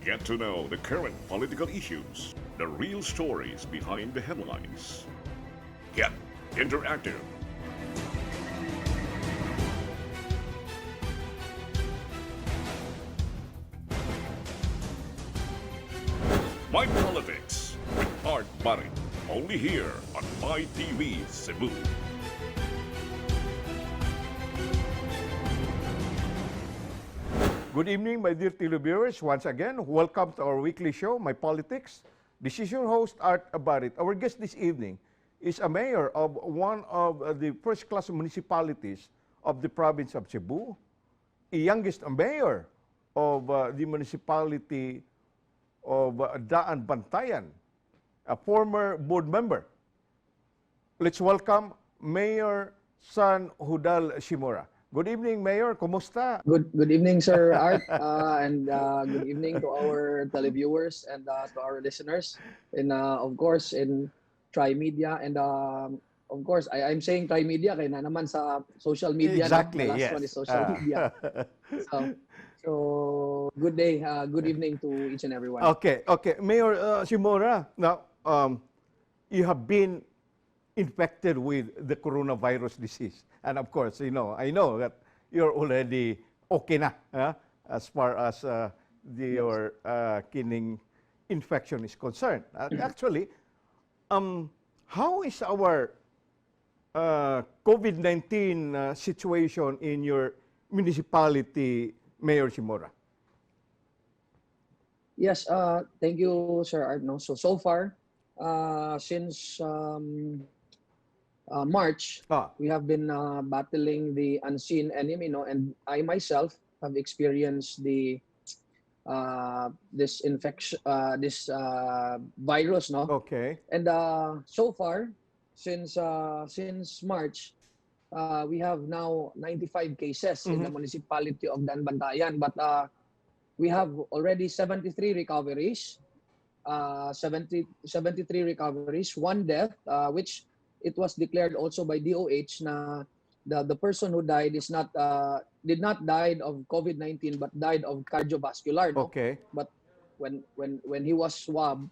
Get to know the current political issues, the real stories behind the headlines. Get interactive. My Politics with Art Barit. Only here on My TV Cebu. Good evening, my dear televiewers. Once again, welcome to our weekly show, My Politics. This is your host, Art Abarit. Our guest this evening is a mayor of one of the first-class municipalities of the province of Cebu, a youngest mayor of the municipality of Daanbantayan, a former board member. Let's welcome Mayor San Judal Shimura. Good evening, Mayor. Kumusta? Good evening, Sir Art, and good evening to our televiewers and to our listeners, and of course in Trimedia, and of course I'm saying Trimedia kay naa naman sa social media, no? Exactly, The last yes. one is social media. So good day, good evening to each and everyone. Okay. Mayor Shimura, now, you have been infected with the coronavirus disease. And of course, I know that you're already okay na, huh, as far as your kining infection is concerned. Actually, how is our COVID-19 situation in your municipality, Mayor Shimura? Yes, thank you, Sir Art. No? So far, since March, we have been battling the unseen enemy, no? And I myself have experienced the this infection, this virus, no? And so far, since March, we have now 95 cases in the municipality of Daanbantayan, but we have already 73 recoveries, 73 recoveries, one death, which it was declared also by DOH na the person who died is not did not died of COVID-19 but died of cardiovascular. No? But when he was swabbed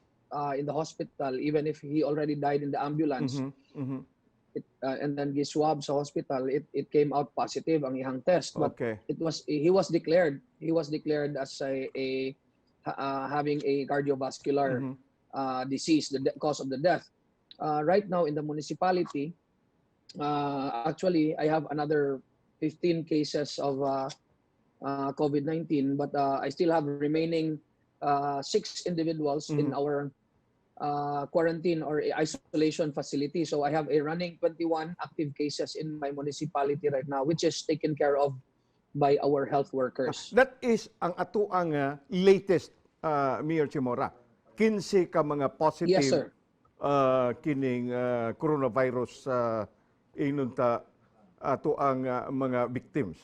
in the hospital, even if he already died in the ambulance, and then he swabbed sa hospital, it came out positive ang iyang test. But it was he was declared as a having a cardiovascular disease, the cause of the death. Right now in the municipality, actually I have another 15 cases of COVID-19, but I still have remaining 6 individuals in our quarantine or isolation facility. So I have a running 21 active cases in my municipality right now, which is taken care of by our health workers. That is ang atoang latest, Mayor Shimura. 15 ka mga positive Yes, sir. Kining coronavirus ingnon ta atoang mga victims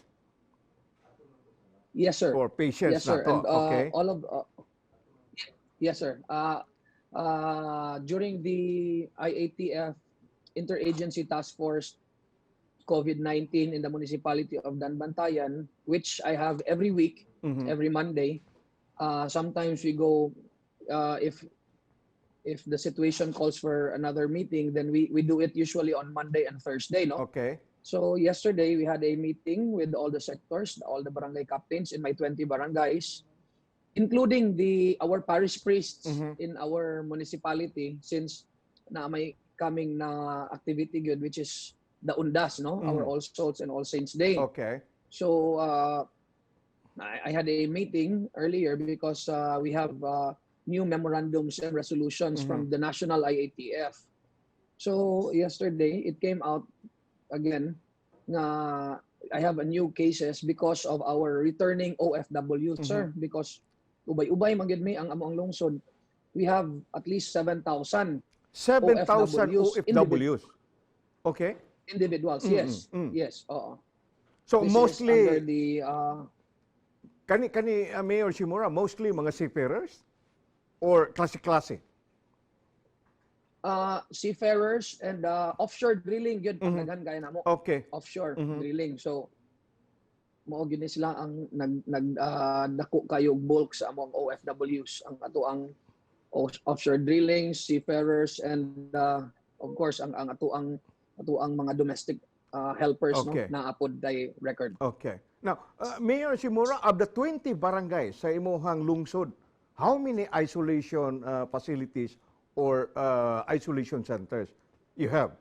Yes, sir. Or patients Yes, sir. na to. And all of yes, sir. During the IATF Interagency Task Force COVID-19 in the municipality of Daanbantayan, which I have every week, every Monday. Sometimes we go, if the situation calls for another meeting, then we do it usually on Monday and Thursday, no? Okay. So yesterday we had a meeting with all the sectors, all the barangay captains in my 20 barangays, including the our parish priests in our municipality, since na may coming na activity good, which is the Undas, no? Our All Souls and All Saints Day. So I had a meeting earlier because we have new memorandums and resolutions from the national IATF. So yesterday it came out again na I have a new cases because of our returning OFW, sir, because ubay-ubay man gyud mi ang among lungsod. We have at least 7,000 7,000 OFWs. OFWs. Individuals. Yes. Yes. Oo. So This is mostly under the kani Mayor Shimura, mostly mga seafarers or klase-klase? Seafarers and offshore drilling gyud, daghan kaayo namo. Offshore drilling. So Mao gyud ni sila ang nag nag dako kayo bulk sa among OFWs, ang ato ang offshore drilling, seafarers, and of course ang ato ang mga domestic helpers, no, naa pod tay record. Okay. Now, Mayor Simura, of the 20 barangays sa imuhang lungsod, how many isolation facilities or isolation centers you have?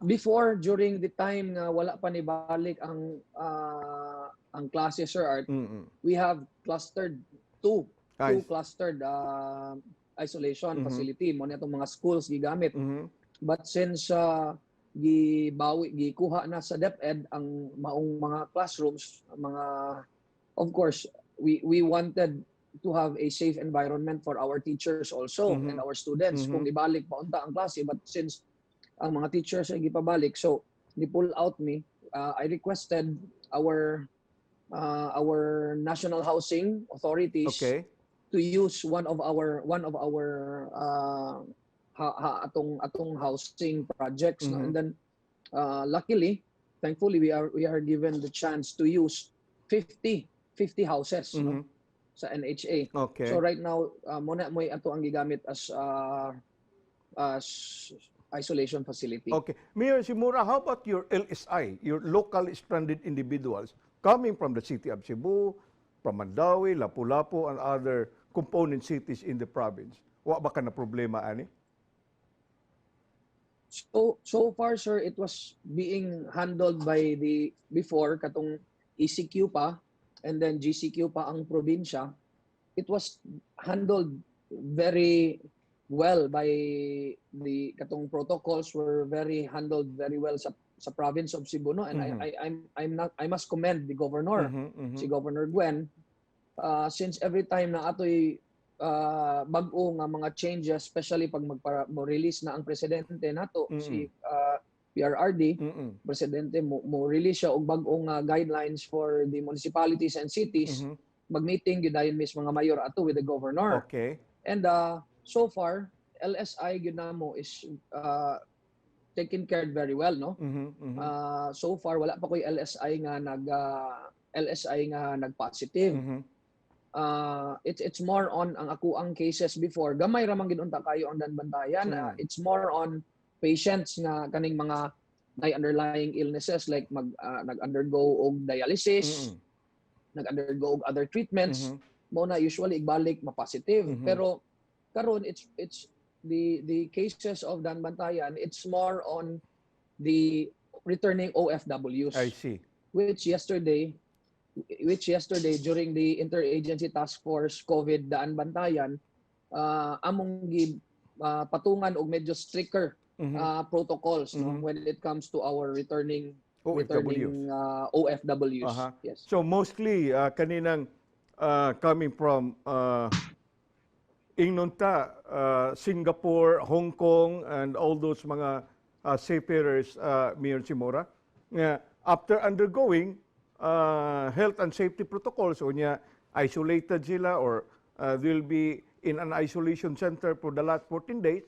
Before, during the time nga wala pa ni balik ang klase, Sir Art, we have clustered two two clustered isolation facility mao ni atong mga schools gigamit. But since gibawi, gikuha na sa DepEd ang maong mga classrooms, mga, of course we wanted to have a safe environment for our teachers also and our students kung ibalik pa unta ang klase. But since ang mga teachers ay gipabalik, so ni pull out mi. I requested our national housing authorities to use one of our atong housing projects, no? And then luckily, thankfully, we are given the chance to use 50 houses, no, sa NHA. So right now, mao na mo'y ato ang gigamit as isolation facility. Okay. Mayor Simura, how about your LSI, your local stranded individuals coming from the city of Cebu, from Mandaue, Lapu-Lapu, and other component cities in the province? Wa ba ka na problema ani? So far, sir, it was being handled by the before katong ECQ pa and then GCQ pa ang probinsya. It was handled very well by the katong protocols were very handled very well sa province of Cebu, no, and I I'm not I must commend the governor, si Governor Gwen, since every time na atoy bag-o nga mga changes, especially pag magpara mo release na ang presidente nato, si PRRD, presidente mo release siya og bag-o nga guidelines for the municipalities and cities, mag-meeting gyud dayon mis mga mayor ato with the governor. And so far LSI gyud namo is taken care very well, no. So far wala pa koy LSI nga nag-positive. It's more on ang ako ang cases before, gamay ra man gid unta kayo ang Daanbantayan. It's more on patients nga kaning mga may underlying illnesses like nag-undergo og dialysis, nag-undergo og other treatments. Mao na usually igbalik ma-positive. Pero karon it's the cases of Daanbantayan, it's more on the returning OFWs, I see. which yesterday during the Interagency Task Force COVID Daanbantayan, among gi patungan og medyo stricter protocols, no, when it comes to our returning OFWs. Returning OFWs. Yes. So mostly kaninang coming from ingnon ta Singapore, Hong Kong and all those mga seafarers, Mayor Simora, nga after undergoing health and safety protocols o niya isolated sila or they'll be in an isolation center for the last 14 days.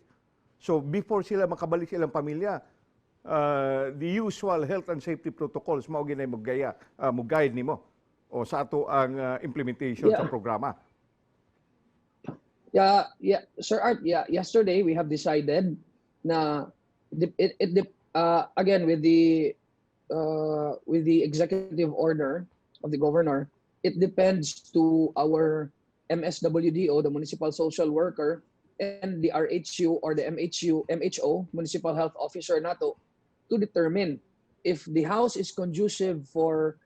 So before sila makabalik sa ilang pamilya, the usual health and safety protocols mao ginay mo mo guide nimo o sa ato ang implementation sa programa. Yeah, Sir Art, yeah, yesterday we have decided na again with the executive order of the governor, it depends to our MSWDO, the municipal social worker, and the RHU or the MHU, MHO, municipal health officer nato, to determine if the house is conducive for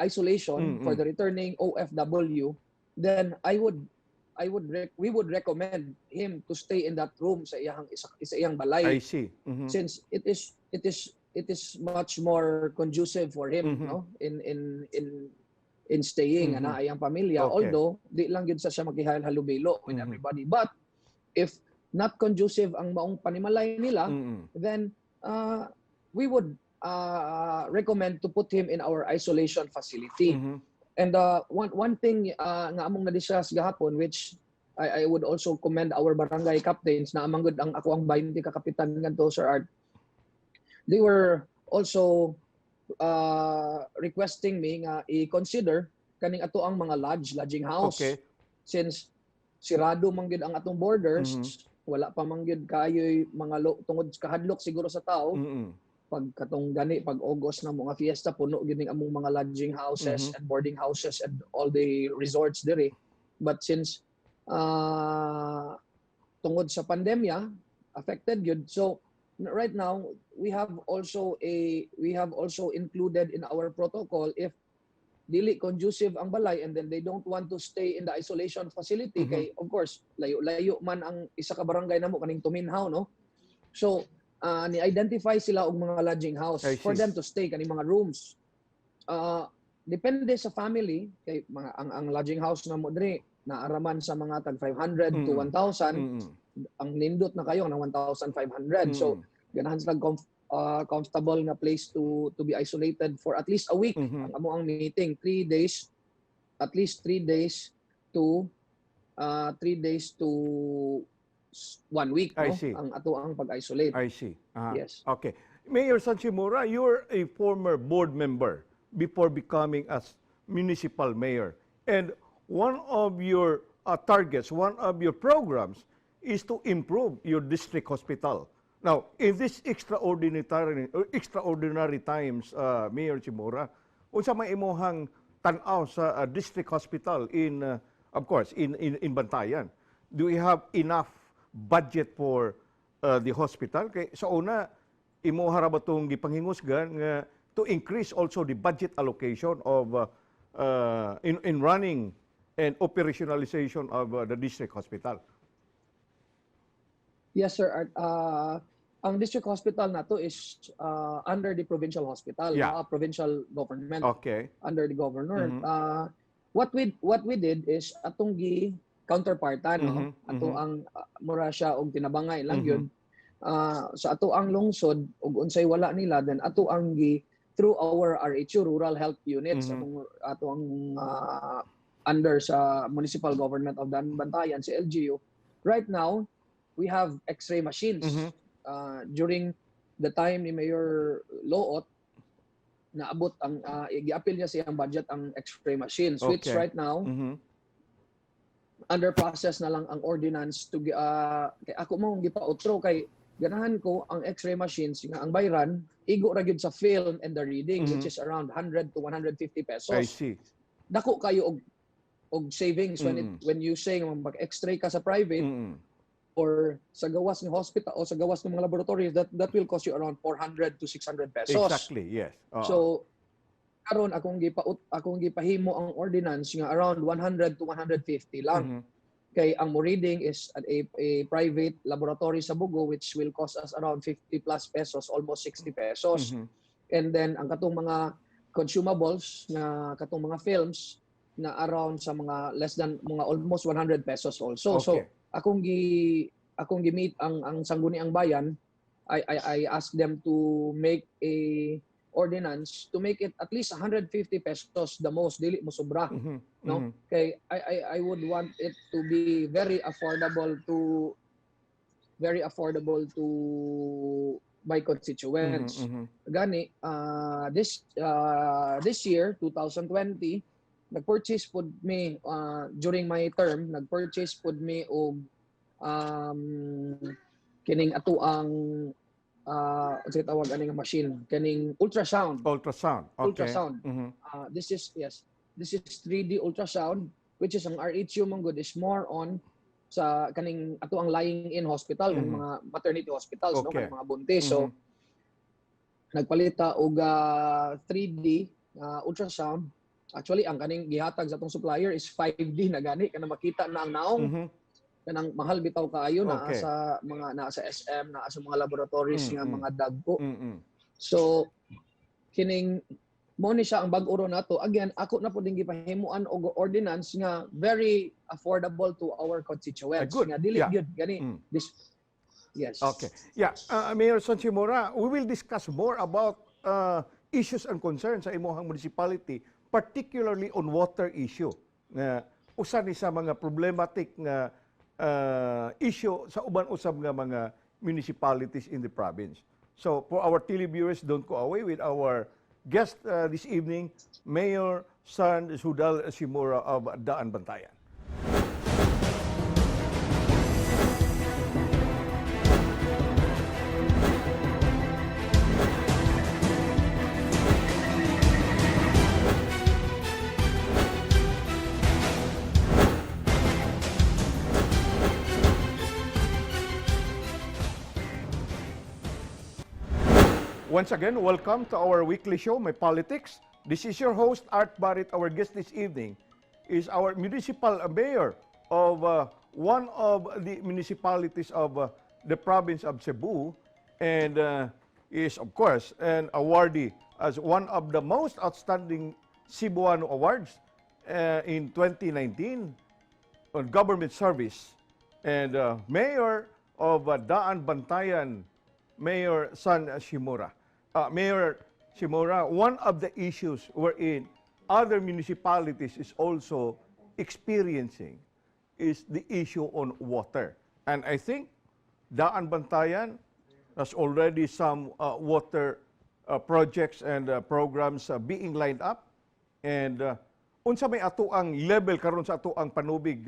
isolation for the returning OFW, then I would we would recommend him to stay in that room sa iyang isa, sa iyang balay I see. Since it is much more conducive for him, no, in staying ana iyang pamilya, although di lang gyud sa siya makihalubilo with everybody. But if not conducive ang maong panimalay nila, then we would recommend to put him in our isolation facility. And one thing nga among na-discuss gahapon, which I would also commend our barangay captains na amang gud ang ako ang 20 ka kapitan ngadto, Sir Art. They were also requesting me nga i-consider kaning ato ang mga lodging house. Since sirado man gyud ang atong borders, wala pa man gyud kaayo'y mga tungod kahadlok siguro sa tao. Pag katong gani pag August na mga fiesta, puno gyud ning among mga lodging houses and boarding houses and all the resorts diri. But since tungod sa pandemya, affected gyud. So right now we have also included in our protocol, if dili conducive ang balay and then they don't want to stay in the isolation facility, kay of course layo-layo man ang isa ka barangay namo, kaning Tuminhaw, no? So ni-identify sila og mga lodging house I for see. Them to stay, kaning mga rooms. Depende sa family, kay mga ang lodging house namo diri naaraman sa mga tag 500 to 1,000. Ang nindot na kayo ng 1,500. So ganahan sila comfortable nga place to be isolated for at least a week. Ang amo ang meeting, 3 days, at least 3 days to 3 days to 1 week, I no? see. Ang ato ang pag-isolate. I see. Yes. Okay. Mayor Sancimura, you're a former board member before becoming as municipal mayor. And one of your targets, one of your programs is to improve your district hospital. Now, in this extraordinary times, Mayor Chimura, unsa may imuhang tan-aw sa district hospital in, of course, in Bantayan? Do we have enough budget for the hospital? Kay sa una, imuha ra ba itong gipanghingusgan nga to increase also the budget allocation of in running and operationalization of the district hospital? Yes, sir. Art. Ang district hospital nato is under the provincial hospital, no? Provincial government, under the governor. What we did is atong gi counterpartan, no? Ato ang mura siya og tinabangay lang yun. Sa ato ang lungsod ug unsay wala nila, then ato ang gi through our RHU, Rural Health Units, atong ato ang under sa municipal government of Bantayan, sa LGU. Right now we have X-ray machines. During the time ni Mayor Loot, naabot ang giapil niya sa iyang budget ang X-ray machines, which right now under process na lang ang ordinance to kay ako mo gipautro, kay ganahan ko ang X-ray machines nga ang bayran igo ra gyud sa film and the reading, which is around 100 to 150 pesos. I see. Dako kayo og savings when it when you say nga mag X-ray ka sa private or sa gawas ng hospital o sa gawas ng mga laboratories, that will cost you around 400 to 600 pesos. Exactly, yes. Oo. So karon akong gipahimo ang ordinance nga around 100 to 150 lang. Kay ang mo reading is at a private laboratory sa Bogo, which will cost us around 50 plus pesos, almost 60 pesos. And then ang katong mga consumables na katong mga films na around sa mga less than mga almost 100 pesos also. So akong gi-meet ang Sangguniang Bayan. I asked them to make a ordinance to make it at least 150 pesos the most, dili mo sobra, no? Kay I would want it to be very affordable to my constituents. Gani this year, 2020, nag-purchase pod mi during my term, nag-purchase pod mi og kining ato ang unsay tawag ani nga machine, kining ultrasound. Ultrasound. Ultrasound. This is, yes, this is 3D ultrasound, which is ang RHU man gud is more on sa kaning ato ang lying in hospital, ng mga maternity hospitals, no, kanang mga buntis. So nagpalita og 3D ultrasound. Actually, ang kaning gihatag sa atong supplier is 5D na gani, kana makita na ang naong. Kanang mahal bitaw kaayo na sa mga naa sa SM, naa sa mga laboratories nga mga dagko. So kining mo ni siya ang bag-o ro nato. Again, ako na po din gipahimuan og ordinance nga very affordable to our constituents. Ah, good. Nga dili gyud gani this, yes. Okay. Yeah, Mayor Sanchimura, we will discuss more about issues and concerns sa imuhang municipality, particularly on water issue. Na usa ni sa mga problematic nga issue sa uban usab nga mga municipalities in the province. So for our televiewers, don't go away with our guest this evening, Mayor San Sudal Shimura of Daanbantayan. Once again, welcome to our weekly show, My Politics. This is your host, Art Barrit. Our guest this evening is our municipal mayor of one of the municipalities of the province of Cebu and is, of course, an awardee as one of the most outstanding Cebuano Awards in 2019 on government service and mayor of Daanbantayan, Mayor San Shimura. Mayor Shimura, one of the issues wherein other municipalities is also experiencing is the issue on water. And I think Daanbantayan has already some water projects and programs being lined up. And unsa may ato ang level karon sa ato ang panubig,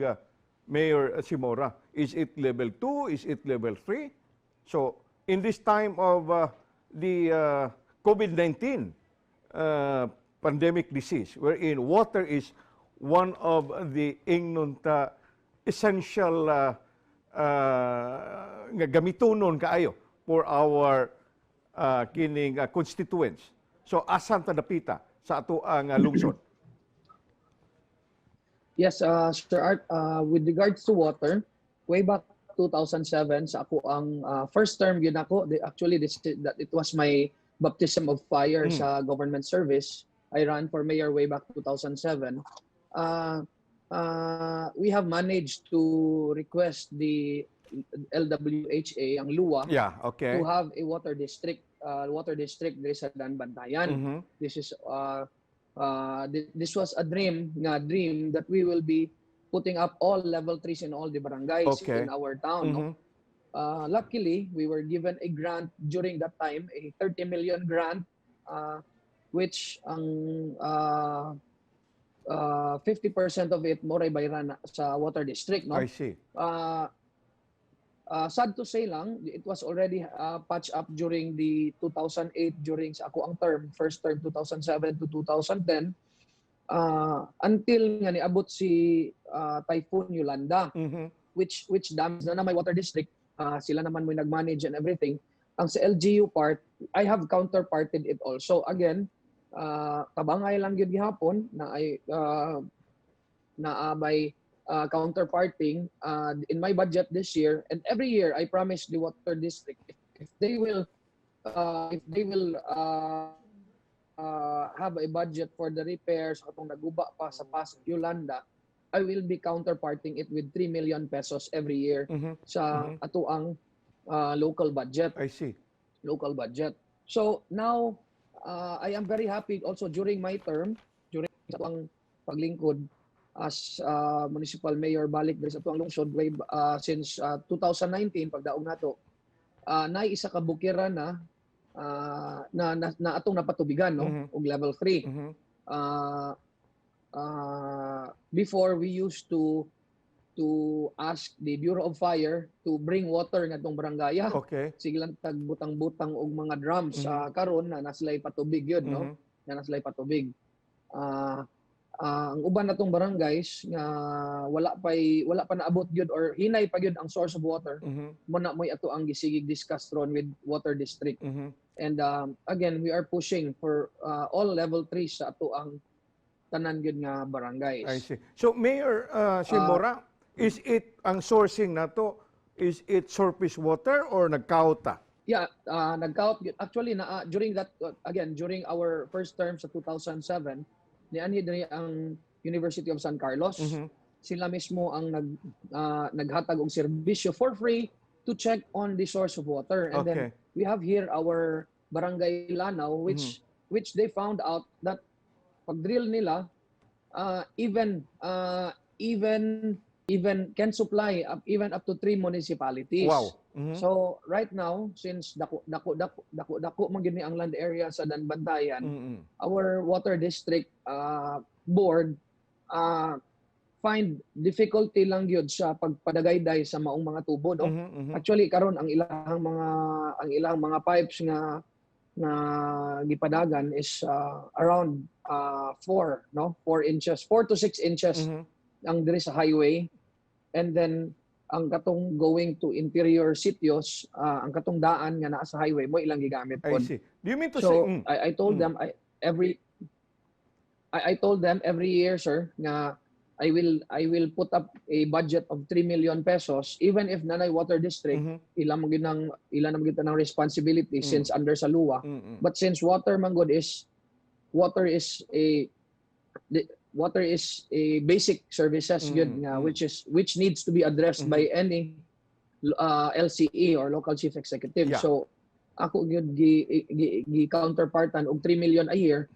Mayor Shimura? Is it level 2? Is it level 3? So, in this time of the COVID-19 pandemic disease, wherein water is one of the ingnon ta essential nga gamitonon kaayo for our kining constituents. So asan ta dapita sa ato ang lungsod? Yes, Sir Art, with regards to water, way back 2007 sa ako ang first term yun ako, actually this that it was my baptism of fire sa government service. I ran for mayor way back 2007. We have managed to request the LWHA, ang LUA, to have a water district diri sa Daanbantayan. This was a dream nga dream that we will be putting up all level threes in all the barangays in our town, no? Luckily, we were given a grant during that time, a 30 million grant, which ang 50% of it mo bayaran na sa water district, no? I see. Sad to say lang, it was already patched up during the 2008, during sa ako ang term, first term 2007 to 2010, until nga niabot si Typhoon Yolanda, which damaged na may water district. Sila naman mo nag-manage and everything. Ang sa LGU part, I have counterparted it also. Again, tabangay lang gyud gihapon na ay na by counterparting in my budget this year and every year. I promise the water district if they will have a budget for the repairs atong naguba pa sa past Yolanda, I will be counterparting it with 3 million pesos every year sa atoang local budget I see. Local budget. So now, I am very happy also during my term, during sa atoang paglingkod as municipal mayor balik diri sa atoang lungsod way since 2019 pagdaog nato, naay isa ka bukiran na atong napatubigan, no, og level 3. Before we used to ask the Bureau of Fire to bring water ngadtong barangaya. Sige lang tag butang-butang og mga drums. Karon na na sila patubig yun, no? Na na sila patubig. Ang uban natong barangays nga wala pa naabot gyud or hinay pa gyud ang source of water, mo na mo'y ato ang gisigig discuss ron with water district. And again, we are pushing for all level 3 sa ato ang tanan gyud nga barangays. I see. So Mayor Shimura, is it ang sourcing nato, is it surface water or nagkaot ta? Yeah, nagkaot gyud. Actually na during that again during our first term sa 2007, nianhi diri ang University of San Carlos. Sila mismo ang naghatag og serbisyo for free to check on the source of water. And then we have here our Barangay Lanao, which they found out that pag drill nila, even Even can supply up, even up to three municipalities. So right now, since dako dako dako dako dako man gyud ni ang land area sa Daanbantayan, our water district board find difficulty lang gyud sa pagpadagayday sa maong mga tubo, no? Mhm, mhm. Actually, karon ang ilang mga pipes nga nga gipadagan is around 4, no, 4 inches, 4 to 6 inches ang diri sa highway, and then ang katong going to interior sitios, ang katong daan nga naa sa highway mo ilang gigamit I pod. See. Do you mean to So say I told them I told them every year, sir, nga I will put up a budget of 3 million pesos even if nanay water district, ilang man gyud ng responsibility since under sa LWUA. But since water man gud is water is a basic services gyud nga which needs to be addressed by any LCE or local chief executive. So ako gyud gi counterpartan og 3 million a year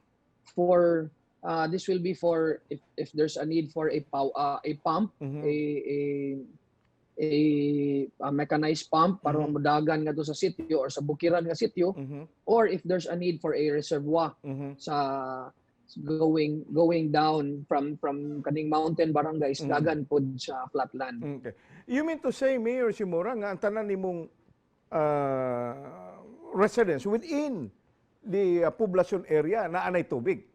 for this will be for if there's a need for a pump, a mechanized pump para modagan ngadto sa sitio or sa bukiran nga sitio, or if there's a need for a reservoir sa going down from kaning mountain barangays dagan pod sa flatland. Okay. You mean to say, Mayor Simora, nga ang tanan nimong residents within the poblacion area na anay tubig?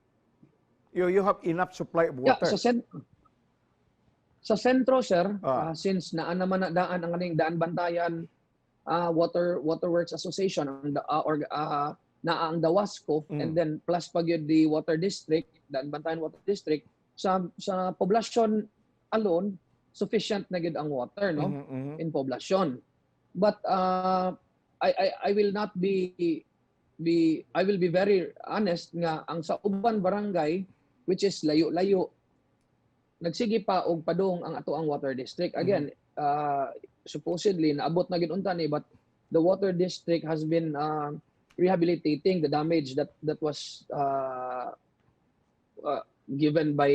You have enough supply of Yeah, water? Sa sentro, sir, since naa naman na daan ang kaning Daanbantayan Waterworks Association ang or naa ang Dawasco and then plus pa gyud the water district, Daanbantayan Water District, sa poblasyon alone, sufficient na gyud ang water, no, Mhm, mhm. in poblasyon. But I will not be be I will be very honest nga ang sa uban barangay, which is layo-layo, nagsige pa og padung ang ato ang water district. Again, supposedly naabot na gid unta ni, but the water district has been rehabilitating the damage that was given by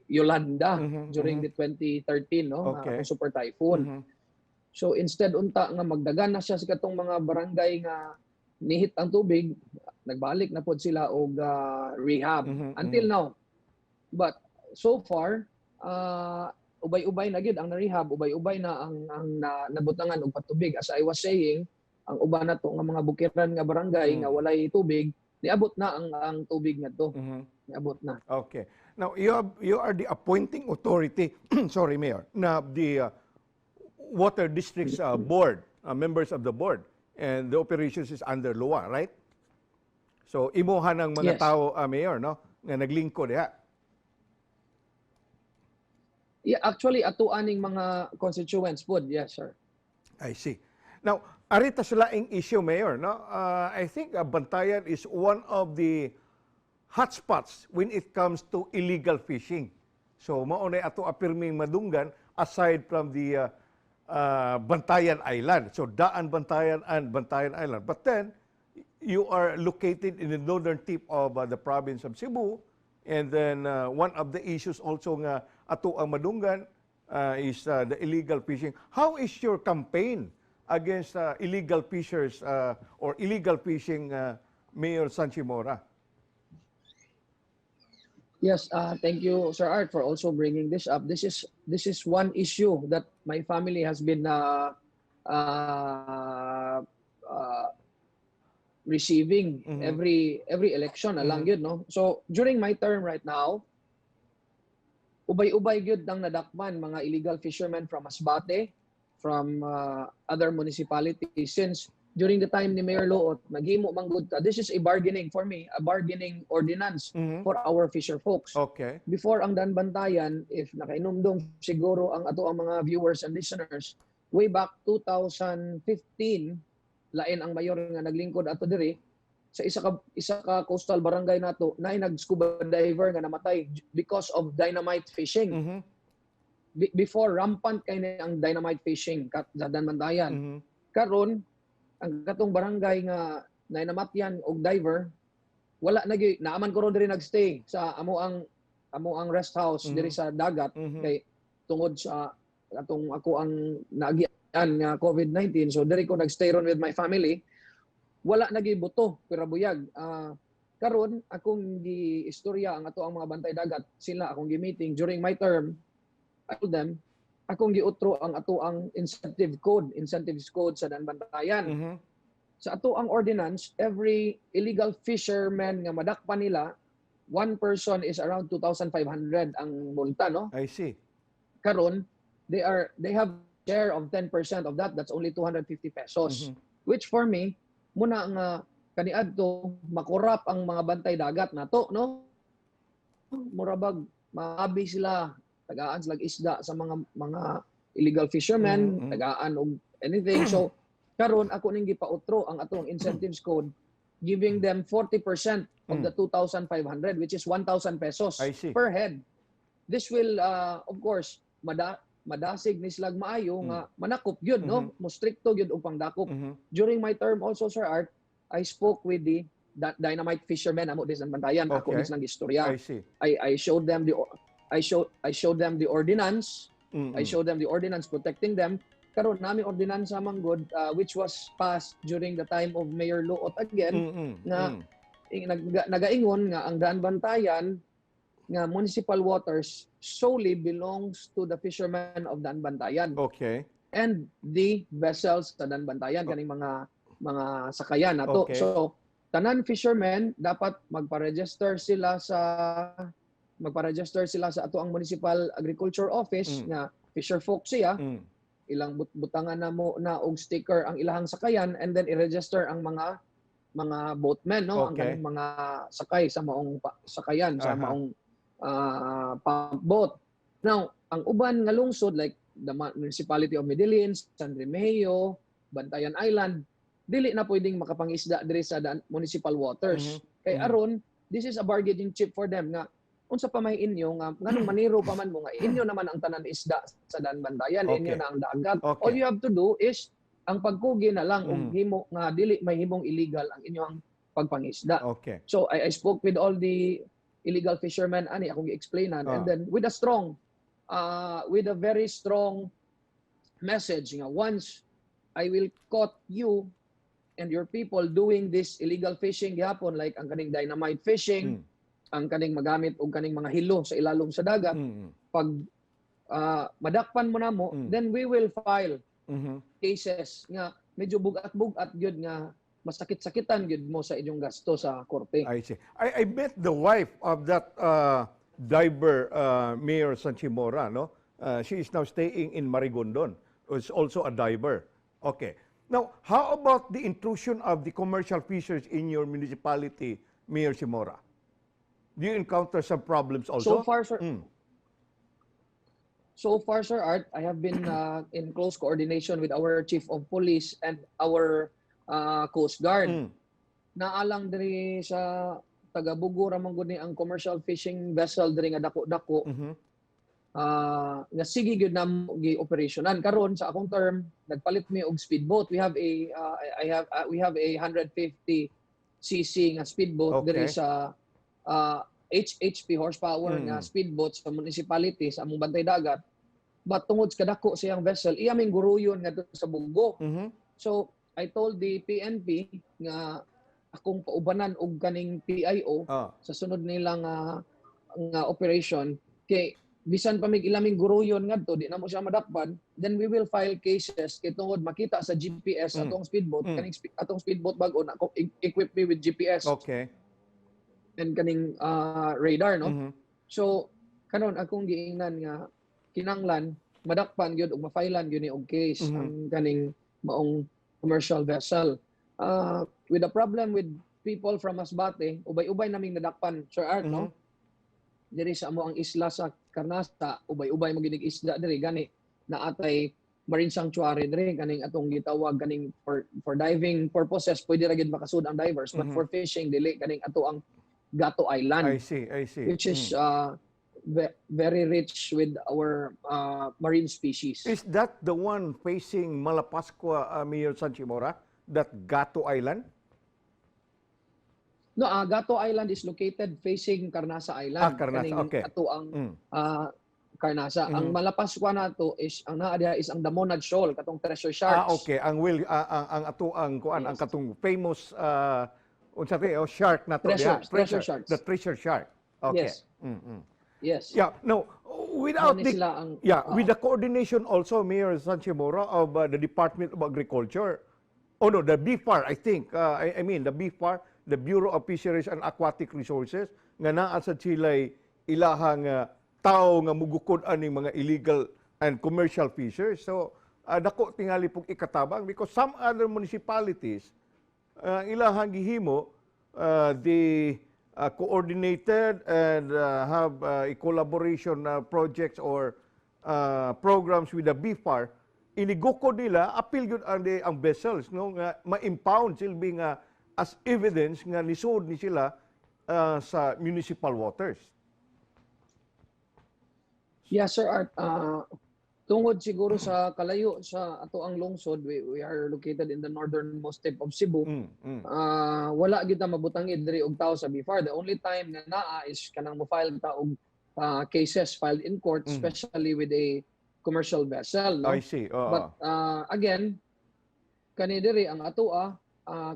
Yolanda during the 2013, no, super typhoon. So instead unta nga magdagan na siya sa katong mga barangay nga nihit ang tubig, nagbalik na pod sila og rehab until now. But so far, ubay-ubay na gid ang na-rehab, ubay-ubay na ang nabutangan og patubig. As I was saying, ang uban nato nga mga bukiran nga barangay nga walay tubig, niabot na ang tubig ngadto. Niabot na. Okay. Now, you are the appointing authority, sorry, Mayor, na the water district's board, members of the board, and the operations is under LWUA, right? So, imuha ng mga Yes. tao, Mayor, no? Nga naglingkod diha. Yeah, actually ato aning mga constituents pod. Yes, sir. I see. Now, ari ta sa laing issue, Mayor, no? I think Bantayan is one of the hotspots when it comes to illegal fishing. So, mao na ato apirming madunggan aside from the Bantayan Island. So, Daanbantayan and Bantayan Island. But then, you are located in the northern tip of the province of Cebu. And then, one of the issues also nga ato ang madunggan is the illegal fishing. How is your campaign against illegal fishers or illegal fishing, Mayor Sanchi Mora? Yes, thank you, Sir Art, for also bringing this up. This is one issue that my family has been receiving every election alang yun, no? So during my term right now, ubay-ubay gyud ang nadakpan mga illegal fishermen from Masbate, from other municipalities, since during the time ni Mayor Loot, naghimo man gud ta. This is a bargaining for me, a bargaining ordinance for our fisher folks. Before ang Daanbantayan, if nakainumdong siguro ang ato ang mga viewers and listeners, way back 2015, lain ang mayor nga naglingkod ato diri sa isa ka coastal barangay nato, naay nag scuba diver nga namatay because of dynamite fishing. Before, rampant kay ni ang dynamite fishing kat sa Daanbantayan. Karon ang katong barangay nga nainamatyan og diver, wala na gyud. Naaman ko ron diri nagstay sa amo ang rest house diri sa dagat kay tungod sa Atong ako ang naagian nga COVID-19, so diri ko nagstay ron with my family. Wala nagibuto pero buyag. Karon akong gi-istorya ang ato ang mga bantay dagat, sila akong gi-meeting during my term. I told them akong giutro ang ato ang incentives code sa Daanbantayan. Sa ato ang ordinance, every illegal fisherman nga madakpan nila, one person is around 2,500 ang multa, no? I see. Karon, they have share of 10% of that. That's only 250 pesos. Which for me, muna nga kaniadto makorap ang mga bantay dagat nato, no? Murabag maabi sila, tagaan sila isda sa mga illegal fishermen, tagaan og anything. So karon ako ning gipautro ang atong incentives code giving them 40% of the 2,500, which is 1,000 pesos I see. Per head. This will of course madasig ni silag maayo nga manakop gyud, no? Mo strikto gyud og pangdakop. During my term also, Sir Art, I spoke with the dynamite fishermen amo dis Bantayan. Ako dis nang istorya. I see. I showed them the ordinance. I showed them the ordinance protecting them. Karon nami ordinansa man gud, which was passed during the time of Mayor Luot again, nga nagaingon nga ang Daanbantayan nga municipal waters solely belongs to the fishermen of Daanbantayan and the vessels sa Daanbantayan, kaning mga sakayan nato. So tanan fishermen dapat magpa-register sila sa ato ang municipal agriculture office nga fisher folk siya. Ilang butangan na mo na og sticker ang ilahang sakayan and then i-register ang mga boatmen, no, ang kaning mga sakay sa maong sakayan sa maong pump boat. Now, ang uban nga lungsod like the municipality of Medellin, San Remigio, Bantayan Island, dili na pwedeng makapangisda diri sa municipal waters. Kay aron this is a bargaining chip for them nga unsa pa may inyo nga nganong maniro pa man mo nga inyo naman ang tanan isda sa Daanbantayan, inyo na ang dagat. All you have to do is ang pagkugi na lang og himo nga dili may himong illegal ang inyong pagpangisda. So I spoke with all the illegal fishermen ani, akong gi-explainan and then with a very strong message nga once I will caught you and your people doing this illegal fishing gihapon, like ang kaning dynamite fishing, ang kaning magamit og kaning mga hilo sa ilalom sa dagat, pag madakpan mo na mo, then we will file cases nga medyo bugat-bugat gyud nga masakit-sakitan gyud mo sa inyong gasto sa korte. I see. I met the wife of that diver, Mayor Sanchimora, no? She is now staying in Marigondon, who is also a diver. Okay. Now, how about the intrusion of the commercial fishers in your municipality, Mayor Simora? Do you encounter some problems also? So far, sir. So far, Sir Art, I have been in close coordination with our chief of police and our Coast Guard. Naalang diri sa taga-Bogo ra man gud ni ang commercial fishing vessel diri nga dako-dako nga sige gyud namo gi-operationan. Karon sa akong term, nagpalit mi og speedboat. We have a 150 cc nga speedboat diri sa HHP, horsepower nga speedboat sa municipality sa among bantay dagat. But tungod sa kadako siyang vessel, iya ming guruyon ngadto sa Bogo. So I told the PNP nga akong paubanan og kaning PIO sa sunod nilang nga operation kay bisan pa mig ilaming guruyon ngadto, di na mo siya madakpan, then we will file cases kay tungod makita sa GPS atong speedboat, kaning atong speedboat bag-o na equip me with GPS and kaning radar, no? So karon akong giingnan nga kinanglan madakpan gyud ug ma-filean gyud ni og case ang kaning maong commercial vessel. With the problem with people from Masbate, ubay-ubay naming nadakpan, Sir Art, no? Diri sa amo ang isla sa Carnasa, ubay-ubay mo ginig isda diri, gani naatay marine sanctuary diri kaning atong gitawag kaning for diving purposes pwede ra gid makasud ang divers, but for fishing dili, kaning ato ang Gato Island, I see, I see. Which is very rich with our marine species. Is that the one facing Malapascua, Mayor Sanchimora? That Gato Island? No, Gato Island is located facing Carnasa Island. Ah, Carnasa, Kaning okay. ato ang Carnasa. Ang Malapascua nato is ang naa diha is ang the Monad Shoal, katong thresher sharks. Ah, okay. Ang will ang ato ang kuan, ang katong famous unsa ti, oh, shark na to Thresher, diha. Thresher sharks. The thresher shark. Okay. Yes. Yes. Yeah, no, without Mao ni the sila ang with the coordination also, Mayor Sanchez-Mora, of the Department of Agriculture. Oh no, the BFAR, I think. I mean, the BFAR, the Bureau of Fisheries and Aquatic Resources, nga naa sa sila'y ilahang tao nga mugukod aning mga illegal and commercial fishers. So, dako tingali pong ikatabang because some other municipalities, ilahang gihimo, the coordinated and have a collaboration projects or programs with the BFAR, inigukod nila, apil gyud ang vessels, no, nga ma-impound, silbi nga as evidence nga nisud ni sila sa municipal waters. Yes, Sir Art. Tungod siguro sa kalayo sa ato ang lungsod, we are located in the northernmost tip of Cebu. Wala gyud ta mabutangi diri og tao sa BFAR. The only time nga naa is kanang mo-file ta og cases filed in court, especially with a commercial vessel, no? I see. Oo. But again, kani diri ang atoa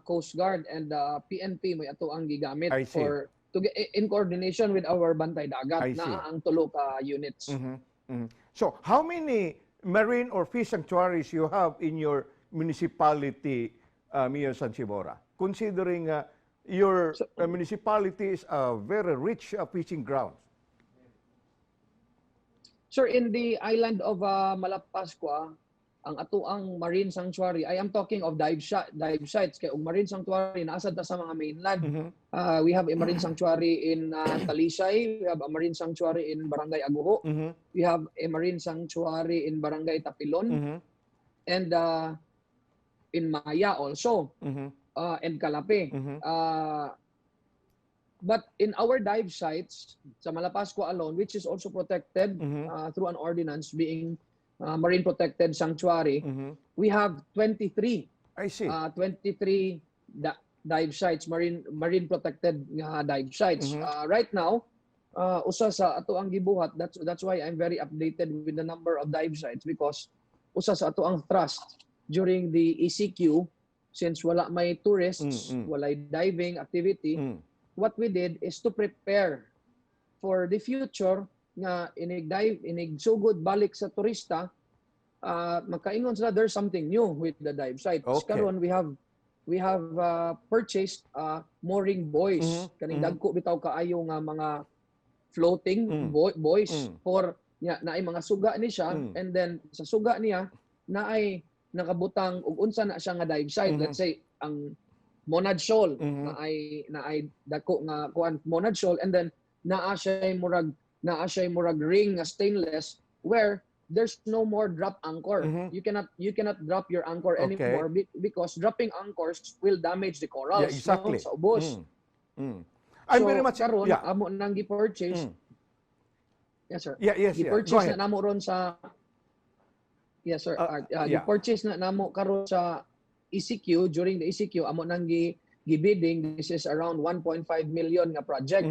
Coast Guard and PNP may ato ang gigamit I see. For to get, in coordination with our Bantay Dagat I see. Na ang tulo ka units. So, how many marine or fish sanctuaries you have in your municipality, Mayor Sanchez-Mora? Considering your municipality is a very rich fishing ground. Sir, in the island of Malapascua, ang ato ang marine sanctuary, I am talking of dive sites kay og marine sanctuary naa sad ta sa mga mainland. We have a marine sanctuary in Talisay, we have a marine sanctuary in Barangay Aguho, we have a marine sanctuary in Barangay Tapilon, and in Maya also, and Calape. But in our dive sites sa Malapascua alone, which is also protected through an ordinance being marine protected sanctuary, we have 23 I see. 23 dive sites, marine protected nga dive sites. Right now, usa sa ato ang gibuhat, that's why I'm very updated with the number of dive sites, because usa sa ato ang thrust during the ECQ, since wala may tourists, walay diving activity, what we did is to prepare for the future nga inig dive, inig sugod balik sa turista, makaingon sila there's something new with the dive sites. Karon we have purchased mooring buoys, kaning dagko bitaw kaayo nga mga floating buoys for nya naay mga suga ni siya, and then sa suga niya naay nakabutang og unsa na siya nga dive site. Let's say ang Monad Shoal, naay dako nga kuan, Monad Shoal, and then naa siya murag ring nga stainless where there's no more drop anchor. You cannot drop your anchor anymore because dropping anchors will damage the corals, no, sa ubos. I'm So, very much karon amo nang gi-purchase. Yes, sir. Yeah. Go Gi-purchase ahead. Na namo ron sa. Yes, sir. Art. Gi-purchase na namo karon sa ECQ, during the ECQ amo nang gi gibidding. This is around 1.5 million nga project.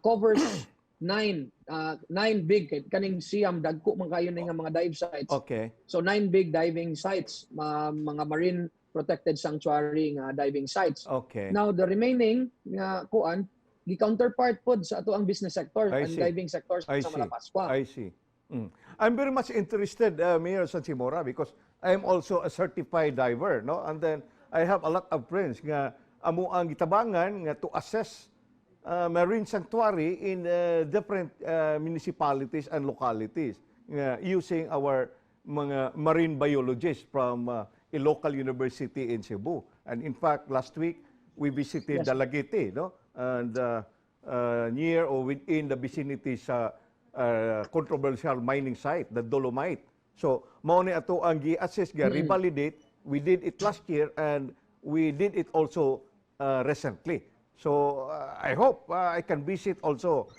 Covers nine big, kay kaning siyam dagko man kayo ni nga mga dive sites. So nine big diving sites, mga marine protected sanctuary nga diving sites. Now the remaining nga kuan gi counterpart pod sa ato ang business sector I and see. Diving sector I sa see. Malapascua. I see. I'm very much interested, Mayor Sanchez-Mora, because I am also a certified diver, no? And then I have a lot of friends nga amo ang gitabangan nga to assess marine sanctuary in different municipalities and localities nga using our mga marine biologists from a local university in Cebu. And in fact, last week we visited Dalaguete, no? And near or within the vicinity sa controversial mining site, the Dolomite. So, mao ni ato ang gi-assess, gi-revalidate. We did it last year and we did it also recently. So, I hope I can visit also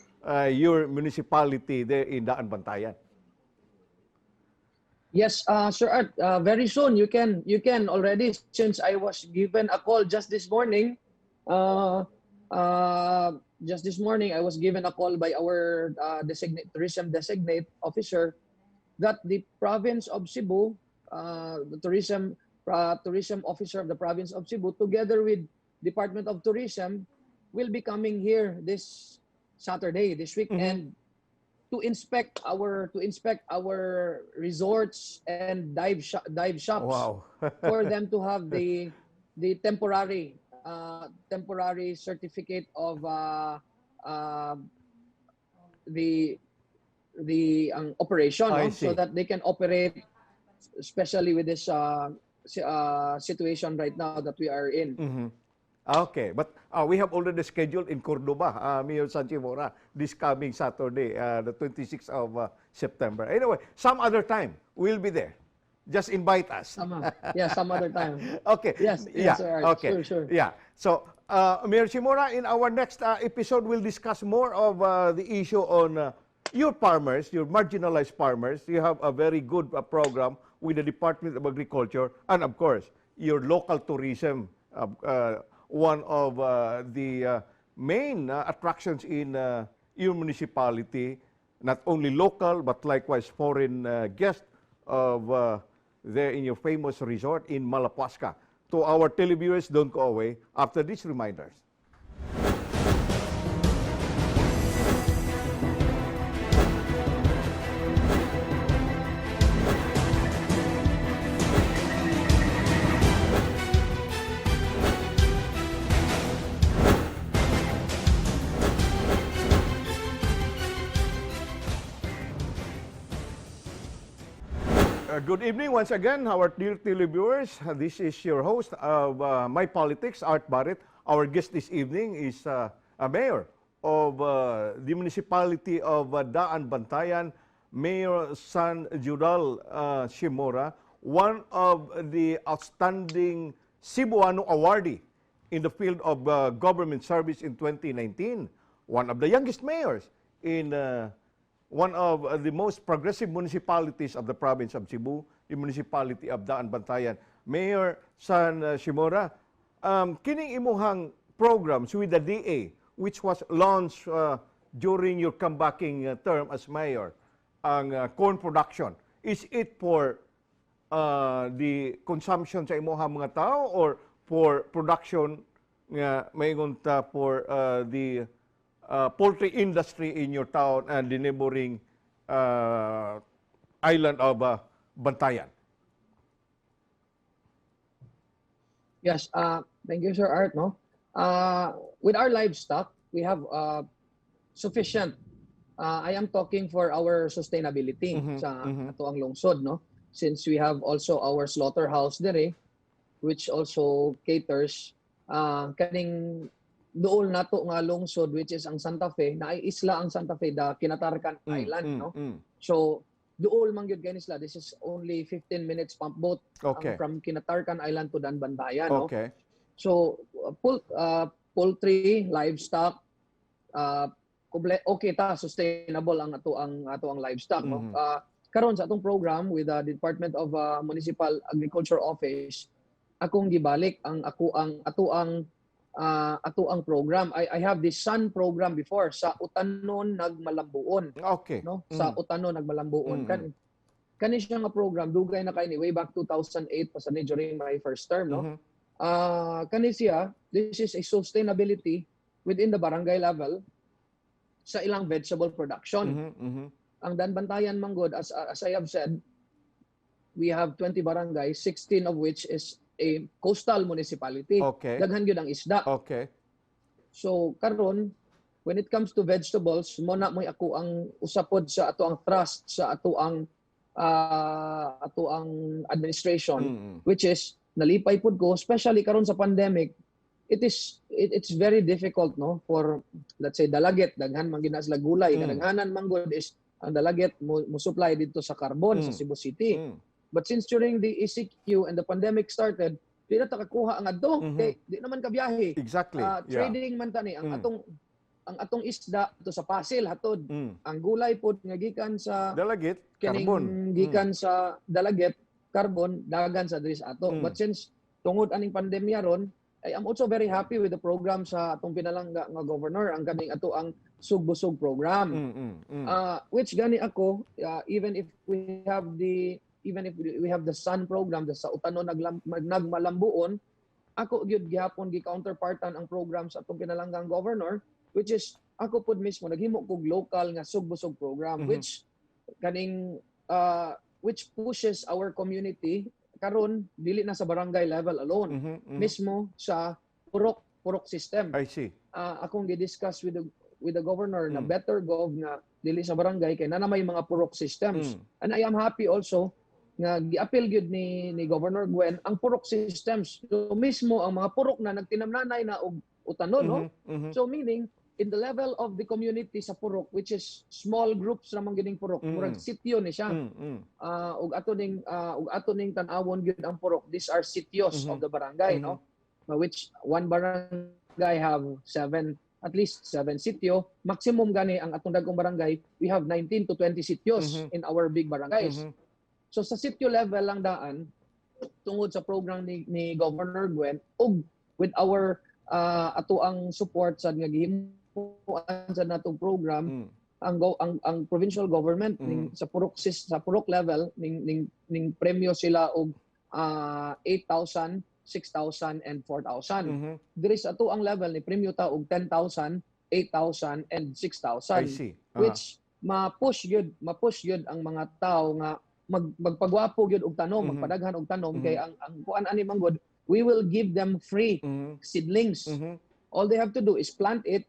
your municipality there in Daan Bantayan. Yes, Sir Art, very soon you can already, since I was given a call just this morning. Just this morning, I was given a call by our designate tourism designate officer that the province of Cebu, the tourism officer of the province of Cebu, together with Department of Tourism, will be coming here this Saturday, this weekend, to inspect our resorts and dive shops for them to have the temporary certificate of the ang operation, I no? see. So that they can operate, especially with this situation right now that we are in. Okay, but we have already scheduled in Cordoba, Mayor San Shimura, this coming Saturday, the 26th of September. Anyway, some other time, we'll be there. Just invite us. Tama. Yeah, some other time. Okay. Yes, sir Art. Okay. Sure. Yeah. So, Mayor Shimura, in our next episode, we'll discuss more of the issue on your farmers, your marginalized farmers. You have a very good program with the Department of Agriculture and, of course, your local tourism, one of the main attractions in your municipality, not only local but likewise foreign guests of there in your famous resort in Malapascua. To our televiewers, don't go away after these reminders. Good evening once again, our dear televiewers. This is your host of My Politics, Art Barrett. Our guest this evening is a mayor of the municipality of Daan Bantayan, Mayor San Judal Shimura, one of the outstanding Cebuano awardee in the field of government service in 2019, one of the youngest mayors in one of the most progressive municipalities of the province of Cebu, the municipality of Daan Bantayan. Mayor San Shimura, kining imuhang programs with the DA, which was launched during your comebacking term as mayor, ang corn production, is it for the consumption sa imuhang mga tao or for production nga maingon ta for the poultry industry in your town and the neighboring island of Bantayan? Yes, thank you, Sir Art. No, with our livestock, we have sufficient. I am talking for our sustainability sa atoang lungsod, no? Since we have also our slaughterhouse dere, which also caters kaning duol nato nga lungsod, which is ang Santa Fe, naay isla ang Santa Fe, the Kinatarkan Island, no? So duol man gyud kay isla. This is only 15 minutes pump boat ang from Kinatarkan Island to Daanbantayan, no? So poultry, livestock, okay ta, sustainable ang ato ang livestock, no? Karon sa atong program with the Department of Municipal Agriculture Office, akong gibalik ang ako ang ato ang program. I have this SUN program before sa Utanon Nagmalambuon, no? Sa Utanon Nagmalambuon. Kani siya nga program dugay na kay ni, way back 2008 pa sa ni, during my first term, no? Kani siya, this is a sustainability within the barangay level sa ilang vegetable production. Ang Daanbantayan manggod, as I have said, we have 20 barangays, 16 of which is a coastal municipality. Daghan gyud ang isda. So karon, when it comes to vegetables, mo na mo'y ako ang usapod sa ato ang thrust sa ato ang administration, which is nalipay pud ko, especially karon sa pandemic, it's very difficult, no, for, let's say, Dalaguete, daghan man gyud na sila gulay. Kadaghanan man gud is ang Dalaguete mo supply dito sa Carbon sa Cebu City. But since during the ECQ and the pandemic started, di na ta kakuha ang adto kay di naman ka biyahe. Trading man tani ang atong isda to sa Pasil hatod. Ang gulay pod nga gikan sa Dalaguete, kining Carbon. Gikan sa Dalaguete, Carbon, dagan sa diri sa ato. But since tungod aning pandemya ron, I am also very happy with the program sa atong pinalangga nga governor, ang kaning ato ang Sugbusog program. Which gani ako, even if we have the SUN program, the sa Utanon nagmalambuon, ako gyud gihapon gi counterpartan ang program sa atong pinalanggang governor, which is ako pud mismo naghimo kog local nga Sugbusog program, which kaning which pushes our community karon dili na sa barangay level alone, mismo sa purok purok system. I see. Akong gi-discuss with the governor na better gov nga dili sa barangay kay na may mga purok systems. And I am happy also nga giapil gyud ni Governor Gwen ang purok systems. So mismo ang mga purok na nagtinamnanay na og utanon, no? Mhm. So meaning in the level of the community sa purok, which is small groups ramang gining purok, murag sitio ni siya. Ug ato ning tan-awon gyud ang purok. These are sitios of the barangay, no? Which one barangay have seven, at least seven sitio. Maximum gani ang atong dagkong barangay, we have 19 to 20 sitios in our big barangays. So sa sitio level lang daan, tungod sa program ni Governor Gwen ug with our ato ang support sa nga gihimuan sa natong program, ang provincial government ning sa purok sis, sa purok level ning premyo sila og 8,000, 6,000 and 4,000. Diri sa ato ang level ni premyo ta og 10,000, 8,000 and 6,000, I see. Which ma-push gyud ang mga tao nga magpagwapo gyud og tanom, magpadaghan og tanom, kay ang kuan ani man gud, we will give them free seedlings. All they have to do is plant it.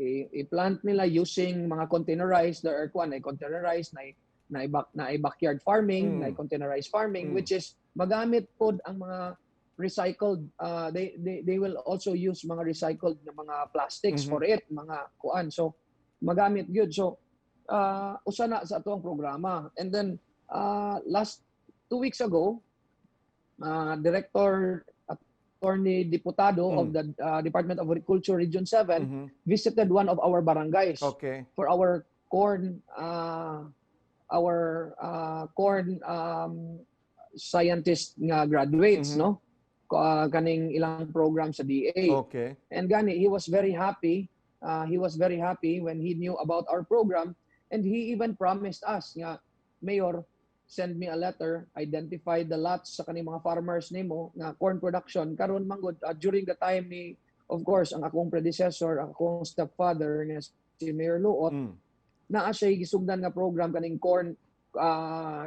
I-plant nila using mga containerized, there are kuan ay containerized na backyard farming, na containerized farming, which is magamit pod ang mga recycled, they will also use mga recycled na mga plastics for it, mga kuan, so magamit gyud. So usa na sa ato ang programa. And then last 2 weeks ago, Director Attorney Diputado of the Department of Agriculture Region 7 visited one of our barangays for our corn scientist nga graduates, no, kaning ilang program sa DA. And gani he was very happy, he was very happy when he knew about our program, and he even promised us nga, "Mayor, send me a letter, identify the lots sa kaning mga farmers nimo nga corn production." Karon manggod, during the time ni, of course, ang akong predecessor, ang akong stepfather nga si Mayor Luot, naa siya gisugdan nga program kaning corn,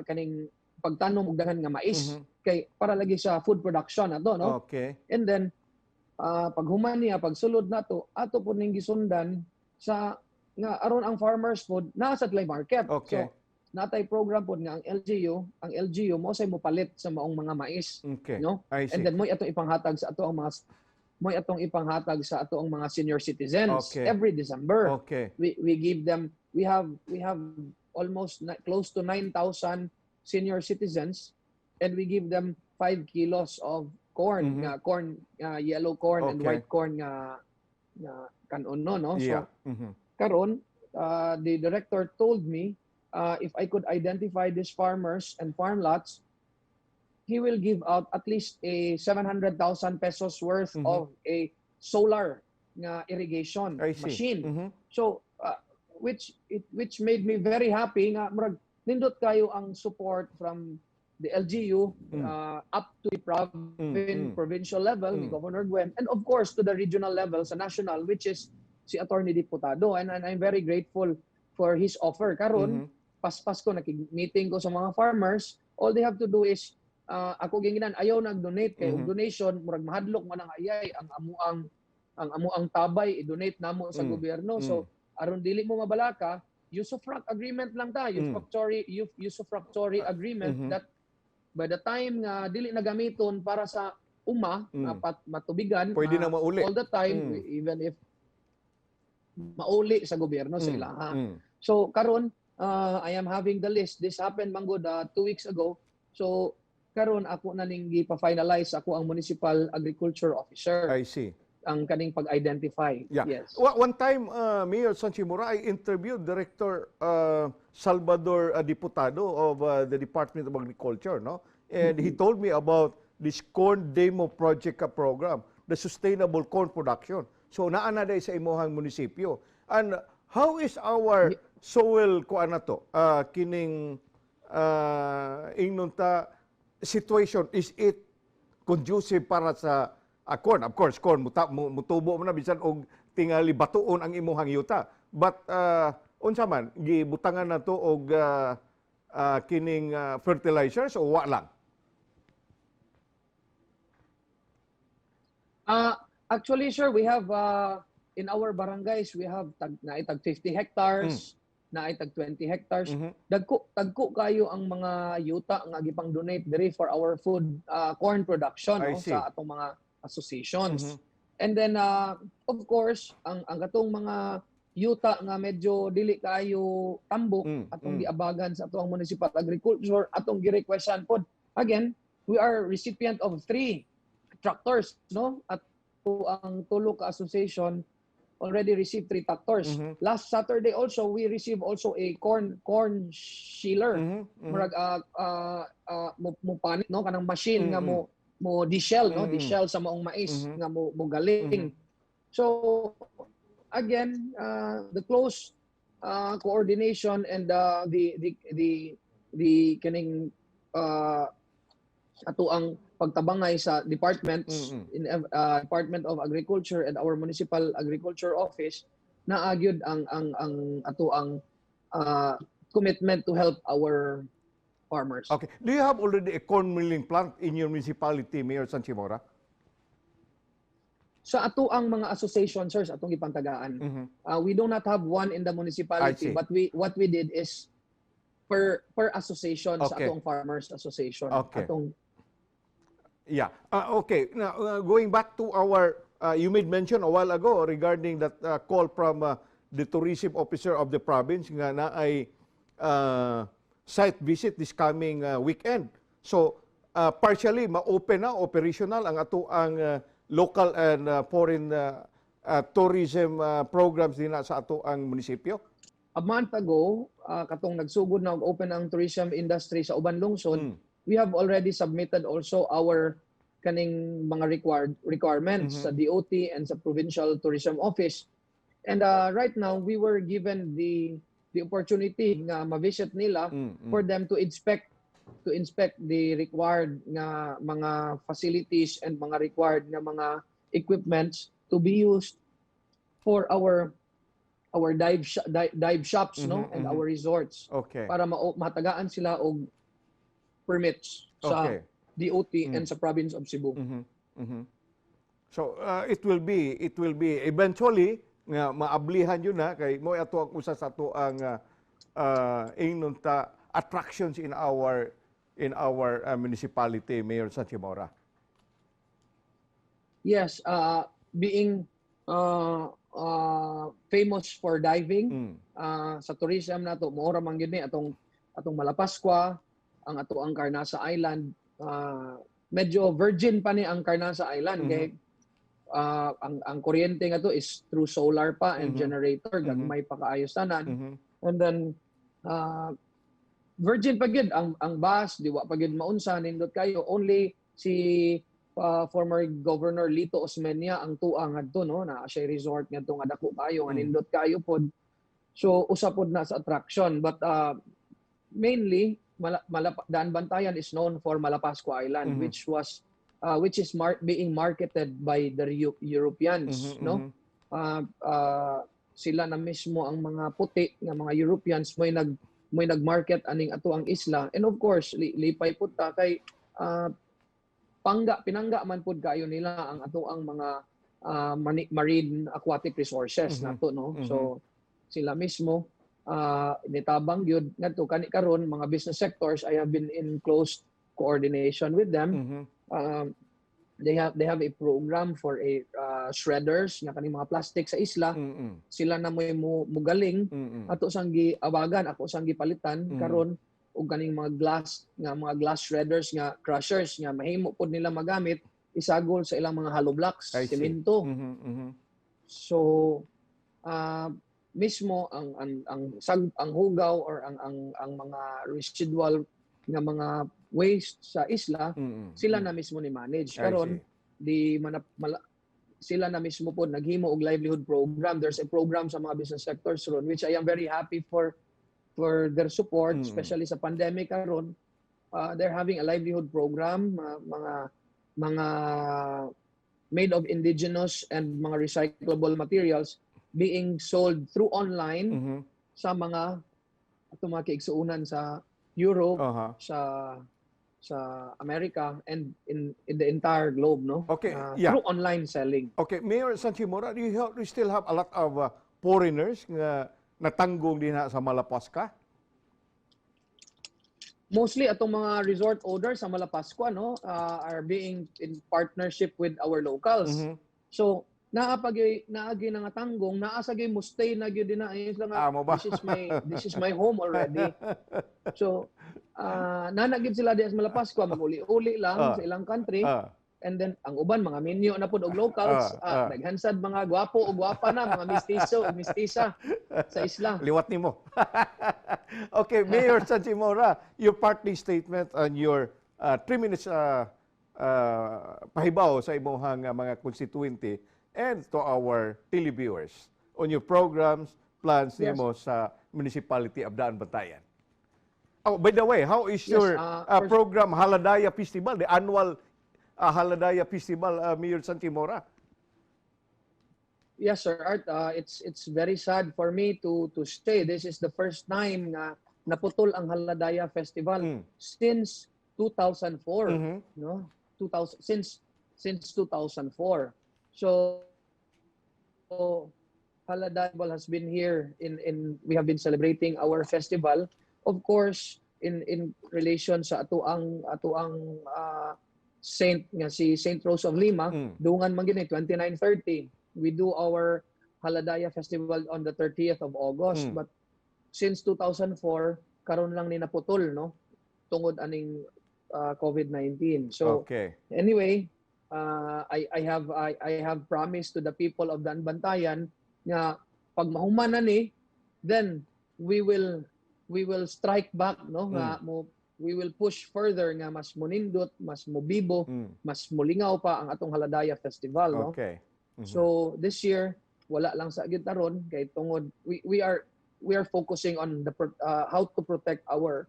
kaning pagtanom og daghan nga mais, kay para lagi sa food production ato, no? And then paghuman niya, pagsulod nato, ato po ning gisundan sa nga aron ang farmers pod naa sa tlay market. So natay program pod nga ang LGU mo say mopalit sa maong mga mais, no? I see. And then mo'y atong ipanghatag sa ato ang mga senior citizens every December. We give them, we have almost close to 9,000 senior citizens, and we give them 5 kilos of corn, nga corn, yellow corn and white corn nga kanon, no? So karon, the director told me, if I could identify these farmers and farm lots, he will give out at least a 700,000 pesos worth of a solar nga irrigation I see. Machine. So which made me very happy nga murag nindot kayo ang support from the LGU up to the province, provincial level ni Governor Gwen, and of course to the regional level sa national, which is si Attorney Diputado, and I'm very grateful for his offer. Karon, paspas ko, nakig-meeting ko sa mga farmers. All they have to do is, ako ginginan ayaw nag-donate kay og donation murag mahadlok man ang ayay ang amuang tabay i-donate namo sa gobyerno. So aron dili mo mabalaka, usufruct agreement lang ta, usufructory agreement that by the time nga dili na gamiton para sa uma, matubigan Pwede na mauli. All the time, even if mauli sa gobyerno sa ilaha. So karon, I am having the list. This happened manggod 2 weeks ago. So karon ako na ning gipa-finalize ako ang municipal agriculture officer I see. Ang kaning pag-identify. Yes. One time, Mayor Sanchez Mura, I interviewed Director Salvador Diputado of the Department of Agriculture, no? And he told me about this corn demo project program. the sustainable corn production. So naa na diay sa imuhang munisipyo. And how is our soil kuan na to? Kining ingnon ta situation, is it conducive para sa corn? Of course, corn mutubo mo na bisan og tingali batuon ang imuhang yuta. But unsa man gibutangan na to og kining fertilizers o wa lang? Actually, sir, we have in our barangays, we have tag naay tag 50 hectares, naay tag 20 hectares. Dagko dagko kayo ang mga yuta nga gipang donate diri for our food corn production, I no, see. Sa atong mga associations. And then of course, ang katong mga yuta nga medyo dili kayo tambok, atong giabagan sa atong municipal agriculture, atong gi-requestan pod. Again, we are recipient of three tractors, no? At ang tulo ka association already received three tractors. Last Saturday also, we received also a corn sheller. Murag mo panit, no, kanang machine nga mo deshell, no, deshell sa maong mais nga mo galing. So again, the close coordination and the kining ato ang pagtabangay sa departments in Department of Agriculture and our Municipal Agriculture Office, naa gyud ang ato ang commitment to help our farmers. Okay. Do you have already a corn milling plant in your municipality, Mayor Sancimora? Sa ato ang mga association, sir, sa atong gipantagaan. We do not have one in the I municipality, see. But we what we did is per association sa atong farmers association. Atong Yeah. Okay. Now, going back to our, you made mention a while ago regarding that call from the tourism officer of the province nga naay site visit this coming weekend. So, partially ma-open na, operational ang ato ang local and foreign tourism programs din na sa ato ang munisipyo. A month ago, katong nagsugod na og open ang tourism industry sa uban lungsod, we have already submitted also our kaning mga required requirements sa DOT and sa Provincial Tourism Office. And right now, we were given the opportunity nga ma-visit nila for them to inspect the required nga mga facilities and mga required nga mga equipments to be used for our dive shops, no, and our resorts para matagaan sila og permits sa DOT and sa province of Cebu. So it will be eventually nga maablihan yun na kay mo ato ang usa sa ato ang ingnon ta attractions in our municipality, Mayor Sancimora. Yes, being famous for diving, sa tourism nato mao ra man gyud ni atong Malapascua, ang ato ang Carnasa Island. Medyo virgin pa ni ang Carnasa Island kay ang kuryente nga to is through solar pa and generator, gagmay pa kaayo tanan. And then virgin pa gyud ang bus, di wa pa gyud maunsa, nindot kayo. Only si former Governor Lito Osmeña ang tuang ngadto, no, na siya resort ngadto nga dako kayo nga nindot kayo pod. So usa pod na sa attraction, but mainly Daan Bantayan is known for Malapascua Island, which is being marketed by the Europeans, no? Sila na mismo ang mga puti nga mga Europeans mo'y nagmarket aning ato ang isla. And of course, lipay pud ta kay pangga pinangga man pud kayo nila ang ato ang mga marine aquatic resources nato, no? So sila mismo nitabang gyud ngadto kani karon mga business sectors. I have been in close coordination with them. They have a program for a shredders nga kaning mga plastic sa isla. Sila na mo'y mugaling. Ato sang giawagan, ako sang gipalitan karon og kaning mga glass nga mga glass shredders nga crushers nga mahimo pod nila magamit isagol sa ilang mga hollow blocks, I see. semento. So mismo ang hugaw or ang mga residual nga mga waste sa isla, sila na mismo ni manage I karon see. di manap, mala, Sila na mismo po naghimo og livelihood program. There's a program sa mga business sectors ron, which I am very happy for their support, especially sa pandemic karon. They're having a livelihood program, mga made of indigenous and mga recyclable materials being sold through online sa mga atong mga kaigsuonan sa Europe, sa America and in the entire globe, no? Through online selling. Okay, Mayor Sanchez Mora, do you still have a lot of foreigners nga natanggong dinha sa Malapascua? Mostly atong mga resort owners sa Malapascua, no, are being in partnership with our locals. So, naa pa gyud naagi na nga tanggong, naa sa gyud mo stay na gyud dinha eh, sila nga, Amo ba? This is my home already." So, naa na gyud sila diha sa Malapascua, maguli-uli lang sa ilang country. And then ang uban mga minyo na pud og locals, daghan sad mga gwapo ug gwapa na, mga mistiso ug mistisa sa isla. Liwat nimo. Okay, Mayor Sanchez Mora, your parting statement on your 3 minutes pahibaw sa imong mga constituente and to our televiewers on your programs, plans nimo sa Municipality of Daanbantayan. Oh, by the way, how is Yes, your program Haladaya Festival, the annual Haladaya Festival, Mayor Sanchez Mora? Yes, Sir Art, it's very sad for me to say this is the first time nga naputol ang Haladaya Festival since 2004, no? 2000 since 2004. So Haladaya Festival has been here in we have been celebrating our festival, of course, in relation sa ato ang saint nga si Saint Rose of Lima. Dungan man gyud ni 2930. We do our Haladaya Festival on the 30th of August, but since 2004 karon lang ni naputol, no, tungod aning COVID-19. So anyway, I have promised to the people of Daanbantayan nga pag mahuman na ni, then we will strike back, no, nga mo we will push further nga mas munindot, mas mubibo, mas mulingaw pa ang atong Haladaya Festival, no? So this year wala lang sa gyud taron kay tungod we are focusing on how to protect our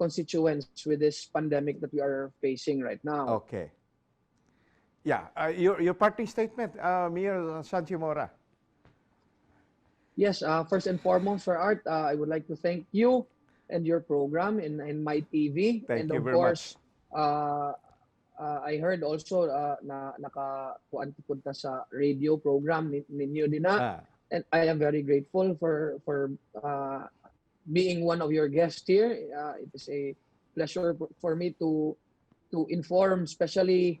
constituents with this pandemic that we are facing right now. Okay. Yeah, your parting statement, Mayor Sanchez Mora. Yes, first and foremost, Sir Art, I would like to thank you and your program in My TV. Thank And you of very course, I heard also na naka kuan pud ta sa radio program ninyo dinha. And I am very grateful for being one of your guests here. It is a pleasure for me to inform, especially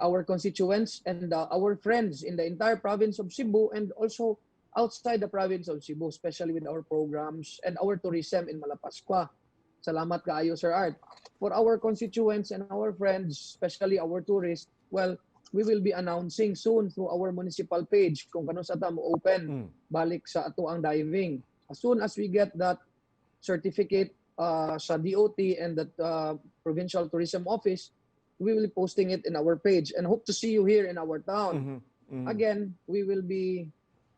our constituents and our friends in the entire province of Cebu and also outside the province of Cebu, especially with our programs and our tourism in Malapascua. Salamat kaayo, Sir Art. For our constituents and our friends, especially our tourists, well, we will be announcing soon through our municipal page kung kanus-a ta mo open balik sa ato ang diving. As soon as we get that certificate sa DOT and that Provincial Tourism Office, we will be posting it in our page and hope to see you here in our town. Again, we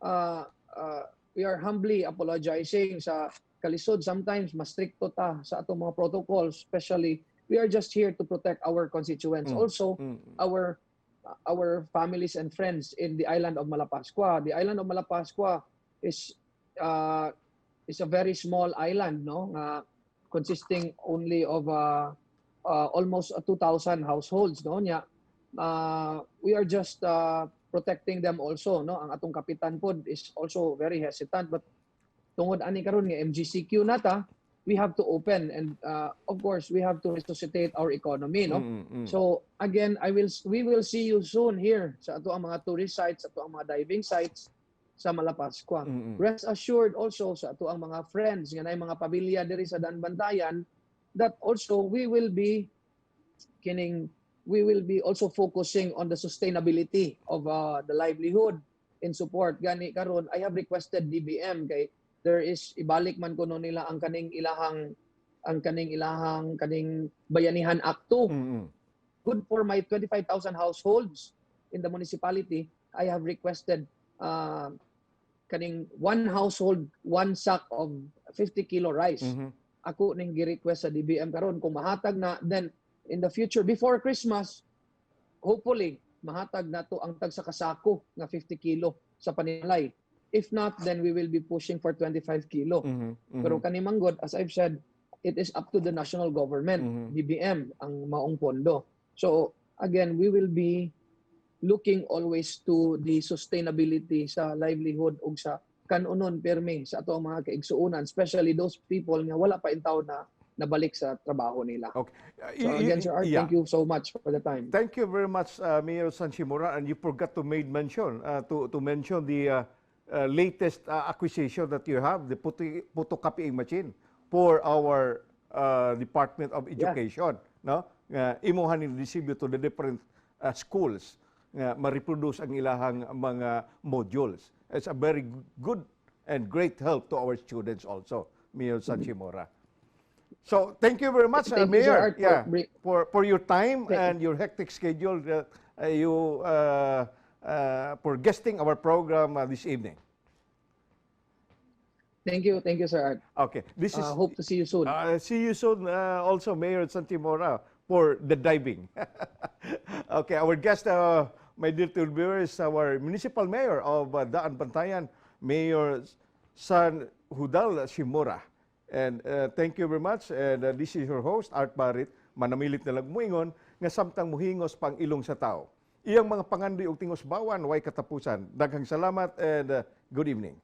are humbly apologizing sa kalisod sometimes mas strikto ta sa atong mga protocols, especially we are just here to protect our constituents, also our families and friends in the island of Malapascua. The island of Malapascua is a very small island, no, nga consisting only of almost 2,000 households, no. Nya we are just protecting them also, no. Ang atong kapitan pod is also very hesitant, but tungod ani karon nga MGCQ na ta, we have to open and of course we have to resuscitate our economy, no. So again, I will we will see you soon here sa ato ang mga tourist sites, ato ang mga diving sites sa Malapascua. Rest assured also sa ato ang mga friends nga naay mga pamilya diri sa Daanbantayan that also we will be also focusing on the sustainability of the livelihood in support. Gani karon I have requested DBM kay there is ibalik man kuno nila ang kaning Bayanihan Act 2, good for my 25,000 households. in the municipality, I have requested kaning one household, one sack of 50 kilo rice. Ako ning gi-request sa DBM karon. Kung mahatag na, then in the future, before Christmas, hopefully mahatag nato ang tag sa kasako nga 50 kilo sa panimalay. If not, then we will be pushing for 25 kilo. Pero kani man gud, as I've said, it is up to the national government, DBM, ang maong pondo. So again, we will be looking always to the sustainability sa livelihood ug sa kanunon permi sa ato ang mga kaigsuonan, especially those people nga wala pa intaw na nabalik sa trabaho nila. So again, Sir Art, thank you so much for the time. Thank you very much, Mayor San Shimura. And you forgot to mention the latest acquisition that you have, the photocopying machine for our Department of Education. No? Nga imuhan ni distribute to the different schools nga ma-reproduce ang ilahang mga modules. It's a very good and great help to our students also, Mayor San Shimura. So, thank you very much, Thank you, Sir Mayor. Art, for For your time Thank and your hectic schedule you for guesting our program this evening. Thank you, Sir Art. Okay, this is Hope to see you soon. See you soon also, Mayor Santimora, for the diving. Okay, our guest, my dear viewers, our municipal mayor of Daanbantayan, Mayor Sanjudal Shimura. And thank you very much. And this is your host, Art Barrit. Manamilit na lang muingon nga samtang muhingos pang ilong sa tao, iyang mga pangandoy og tingos bawan way katapusan. Daghang salamat and good evening.